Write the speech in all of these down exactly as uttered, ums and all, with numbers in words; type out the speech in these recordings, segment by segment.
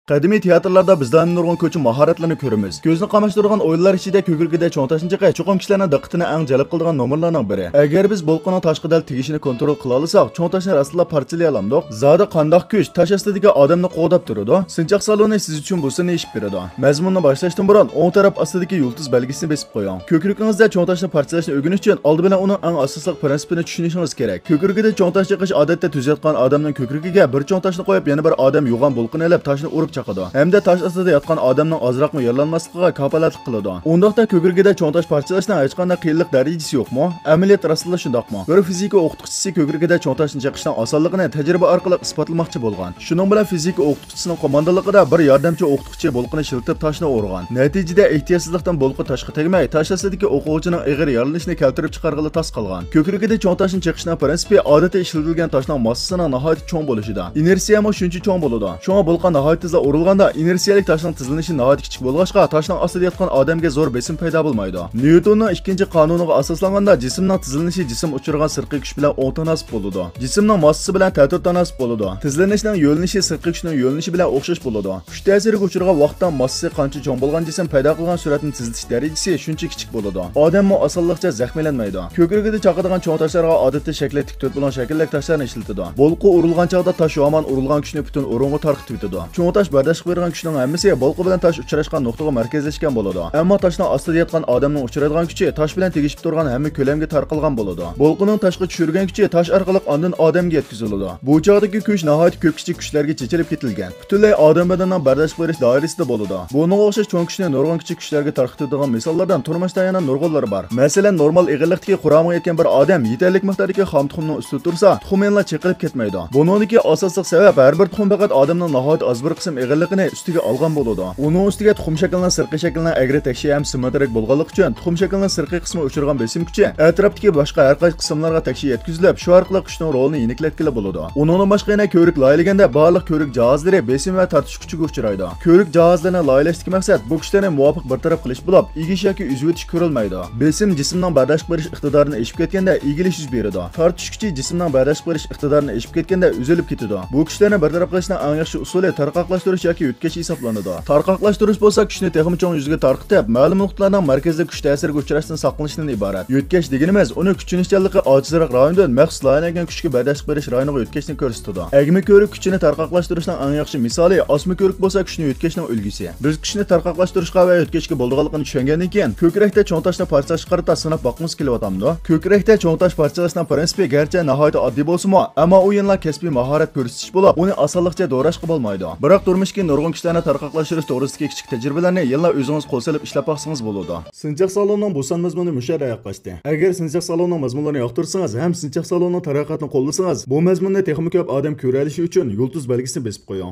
قەدىمىي تىياتىرلاردا بىز دائىم نۇرغۇن كۆچۈرمە ماھارەتلىرىنى كۆرىمىز. كۆزنى قاماشتۇرىدىغان ئويۇنلار ئىچىدە كۆكرىكىدە چوڭ تاشنى چېقىش چوقۇم كىشىلەرنىڭ دىققىتىنى ئەڭ جەلپ قىلىدىغان نومۇرلارنىڭ بىرى. ئەگەر بىز بولقىنىڭ تاشقا دەل تېگىشىنى كونترول قىلالىساق، چوڭ تاشنى راستلا پارچىلىيالامدۇق؟ زادى قانداق كۈچ تاش ئاستىدىكى ئادەمنى قوغداپ تۇرىدۇ؟ سىنچاق سالونى سىز ئۈچۈن بۇ سىرنى ئېچىپ بېرىدۇ. مەزمۇننى باشلاشتىن بۇرۇن، ئوڭ تەرەپ ئاستىدىكى يۇلتۇز بەلگىسىنى بېسىپ قويۇڭ. كۆكرىكىڭىزدە چوڭ تاشنى پارچىلاش ئۆگىنىش ئۈچۈن ئالدى بىلەن ئۇنىڭ ئەڭ ئاساسلىق پىرىنسىپىنى چۈشىنىشىڭىز كېرەك. كۆكرىكىدە چوڭ تاش چېقىش ئادەتتە تۈز ياتقان ئادەمنىڭ كۆكرىكىگە بىر چوڭ تاشنى قويۇپ، يەنە بىر ئادەم يوغان بولقىنى ئېلىپ، تاشنى ئۇرۇپ چاقىدۇ ھەمدە تاش ئاستىدا ياتقان ئادەمنىڭ ئازراقمۇ يارىلانماسلىقىغا كاپالەتلىك قىلىدۇ. ئۇنداقتا كۆكرىكىدە چوڭ تاش پارچىلاشنىڭ ھېچقانداق قىيىنلىق دەرىجىسى يوقمۇ؟ ئەمەلىيەت راستلا شۇنداقمۇ؟ بىر فىزىكا ئوقۇتقۇچىسى كۆكرىكىدە چوڭ تاشنى چېقىشنىڭ ئاسانلىقىنى تەجرىبە ئارقىلىق ئىسپاتلىماقچى بولغان. شۇنىڭ بىلەن فىزىكا ئوقۇتقۇچىسىنىڭ قوماندانلىقىدا بىر ياردەمچى ئوقۇتقۇچى بولقىنى شىلتىپ تاشنى ئۇرغان. نەتىجىدە ئېھتىياتسىزلىقتىن بولقا تاشقا تەگمەي، تاش ئاستىدىكى ئوقۇغۇچىنىڭ ئېغىر يارىلىنىشىنى كەلتۈرۈپ چىقارغىلى تاس قالغان. كۆكرىكىدە چوڭ تاشنى چېقىشنىڭ پىرىنسىپى ئادەتتە ئىشلىتىلگەن تاشنىڭ ماسسىسىنىڭ ناھايىتى چوڭ بولۇشىدا. ئىنېرسىيەمۇ شۇنچە چوڭ بولىدۇ. شۇڭا بولقا ناھايىتى تېزلا ئۇرۇلغاندا، ئىنېرسىيەلىك تاشنىڭ تېزلىنىشى ناھايىتى كىچىك بولغاچقا، تاشنىڭ ئاستىدا ياتقان ئادەمگە زور بېسىم پەيدا بولمايدۇ. نيۇتوننىڭ ئىككىنچى قانۇنىغا ئاساسلانغاندا، جىسىمنىڭ تېزلىنىشى جىسىم ئۇچرىغان سىرتقى كۈچ بىلەن ئوڭ تاناسىپ بولىدۇ. جىسىمنىڭ ماسسىسى بىلەن تەتۈر تاناسىپ بولىدۇ. تېزلىنىشنىڭ يۆنىلىشى سىرتقى كۈچنىڭ يۆنىلىشى بىلەن ئوخشاش بولىدۇ. كۈچ تەسىرىگە ئۇچرىغان ۋاقىتتا ماسسىسى قانچە چوڭ بولغان جىسىم پەيدا قىلغان سۈرئەتنى تېزلىتىش دەرىجىسى شۇنچە كىچىك بولىدۇ. ئادەممۇ ئاسانلىقچە زەخىملەنمەيدۇ. كۆكرىكىدە چاقىدىغان چوڭ تاشلارغا ئادەتتە شەكلى تىك تۆت بۇلۇڭ شەكىلدەك تاشلارنى ئىشلىتىدۇ. بولقا ئۇرۇلغان چاغدا تاش يامان ئۇرۇلغان كۈچنى پۈتۈن ئورۇنغا تارقىتىۋېتىدۇ. چوڭ تاش بەرداشلىق بېرىدىغان كۈچنىڭ ھەممىسى بولقا بىلەن تاش ئۇچراشقان نۇقتىغا مەركەزلەشكەن بولىدۇ. ئەمما تاشنىڭ ئاستىدا ياتقان ئادەمنىڭ ئۇچرايدىغان كۈچى تاش بىلەن تېگىشىپ تۇرغان ھەممە كۆلەمگە تارقالغان بولىدۇ. بولقىنىڭ تاشقا چۈشۈرگەن كۈچى تاش ئارقىلىق ئاندىن ئادەمگە يەتكۈزۈلىدۇ. بۇ چاغدىكى كۈچ ناھايىتى كۆپ كىچىك كۈچلەرگە چېچىلىپ كېتىلگەن. پۈتۈنلەي ئادەم بەدىنىنىڭ بەرداشلىق بېرىش دائىرىسىدە بولىدۇ. بۇنىڭغا ئوخشاش چوڭ كۈچنى نۇرغۇن كىچىك كۈچلەرگە تارقىتىدىغان مىساللاردىن تۇرمۇشتا يەنە نۇرغۇنلىرى بار. مەسىلەن، نورمال ئېغىرلىقتىكى قۇرامىغا يەتكەن بىر ئادەم يېتەرلىك مىقداردىكى خام تۇخۇمنىڭ ئۈستىدە تۇرسا، تۇخۇم يەنىلا چېقىلىپ كەتمەيدۇ. بۇنىڭدىكى ئاساسلىق سەۋەب، ھەر بىر تۇخۇم پەقەت ئادەمنىڭ ناھايىتى ئاز بىر قىسىم ئېغىرلىقىنى ئۈستىگە ئالغان بولىدۇ. ئۇنىڭ ئۈستىگە تۇخۇم شەكلىنىڭ سىرتقى شەكلىنىڭ ئەگرى تەكشى ھەم سىممېترىك بولغانلىقى ئۈچۈن، تۇخۇم شەكلىنىڭ سىرتقى قىسمى ئۇچرىغان بېسىم كۈچى ئەتراپتىكى باشقا ھەر قايسى قىسىملارغا تەكشى يەتكۈزۈلۈپ، شۇ ئارقىلىق كۈچنىڭ رولىنى يېنىكلەتكىلى بولىدۇ. ئۇنىڭدىن باشقا يەنە كۆۋرۈك لايىھەلىگەندە بارلىق كۆۋرۈك جاھازلىرى بېسىم ۋە تارتىش كۈچىگە ئۇچرايدۇ. كۆۋرۈك جاھازلىرىنى لايىھەلەشتىكى مەقسەت بۇ كۈچلەرنى مۇۋاپىق بىر تەرەپ قىلىش بولۇپ، ئېگىش ياكى ئۈزۈۋېتىش كۆرۈلمەيدۇ. بېسىم جىسىمنىڭ بەرداشلىق بېرىش ئىقتىدارىنى ئېشىپ كەتكەندە ئېگىلىش يۈز بېرىدۇ. تارتىش كۈچى جىسىمنىڭ بەرداشلىق بېرىش ئىقتىدارىنى ئېشىپ كەتكەندە ئۈزۈلۈپ كېتىدۇ. بۇ كۈچلەرنى بىر تەرەپ قىلىشنىڭ ئەڭ ياخشى ئۇسۇلى تارقاقلاشتۇرۇش ياكى يۆتكەش ھېسابلىنىدۇ. تارقاقلاشتۇرۇش بولسا كۈچنى تېخىمۇ چوڭ يۈزگە تارقىتىپ، مەلۇم نۇقتىلارنىڭ مەركىزىدە كۈچ تەسىرىگە ئۇچراشتىن ساقلىنىشتىن ئىبارەت. يۆتكەش دېگىنىمىز ئۇنى كۈچىنىشچانلىقى ئاجىزراق رايوندىن مەخسۇس لايىھەلەنگەن كۈچكە بەرداشلىق بېرىش رايونىغا يۆتكەشنى كۆرسىتىدۇ. ئەگمە كۆۋرۈك كۈچىنى تارقاقلاشتۇرۇشنىڭ ئەڭ ياخشى مىسالى، ئاسما كۆۋرۈك بولسا كۈچنى يۆتكەشنىڭ ئۈلگىسى. بىز كۈچنى تارقاقلاشتۇرۇشقا ۋە يۆتكەشكە بولىدىغانلىقىنى چۈشەنگەندىن كېيىن، كۆكرەكتە چوڭ تاشنى پارچىلاشقا قارىتا سىناپ باققۇڭىز كېلىۋاتامدۇ؟ كۆكرەكتە چوڭ تاش پارچىلاشنىڭ پىرىنسىپى گەرچە ناھايىتى ئاددىي بولسىمۇ، ئەمما ئۇ يەنىلا كەسپىي ماھارەت كۆرسىتىش بولۇپ، ئۇنى ئاسانلىقچە دوراشقا بولمايدۇ. بىراق تۇرمۇشتىكى نۇرغۇن كىشىلەرنى تارقاقلاشتۇرۇش توغرىسىدىكى كىچىك تەجرىبىلەرنى يەنىلا ئۆزىڭىز قول سېلىپ ئىشلەپ باقسىڭىز بولىدۇ. سىنچاق سالونىنىڭ بۇ سان مەزمۇنى مۇشۇ يەردە ئاياغلاشتى. ئەگەر سىنچاق سالونىنىڭ مەزمۇنلىرىنى ياقتۇرسىڭىز ھەم سىنچاق سالونىنىڭ تەرەققىياتىنى قوللىسىڭىز، بۇ مەزمۇننى تېخىمۇ كۆپ ئادەم كۆرەلىشى ئۈچۈن يۇلتۇز بەلگىسىنى بېسىپ قويۇڭ.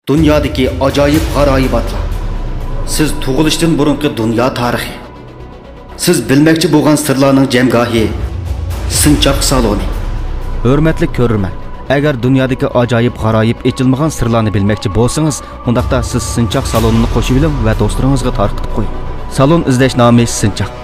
دۇنيادىكى ئاجايىپ غارايىباتلار. سىز تۇغۇلۇشتىن بۇرۇنقى دۇنيا تارىخى. سىز بىلمەكچى بولغان سىرلارنىڭ جەمگاھى، سىنچاق سالونى. ھۆرمەتلىك كۆرۈرمەن، ئەگەر دۇنيادىكى ئاجايىپ غارايىپ ئېچىلمىغان سىرلارنى بىلمەكچى بولسىڭىز، ئۇنداقتا سىز سىنچاق سالونىنى قوشۇۋېلىڭ ۋە دوستلىرىڭىزغا تارقىتىپ قويۇڭ. سالون ئىزدەش نامى سىنچاق.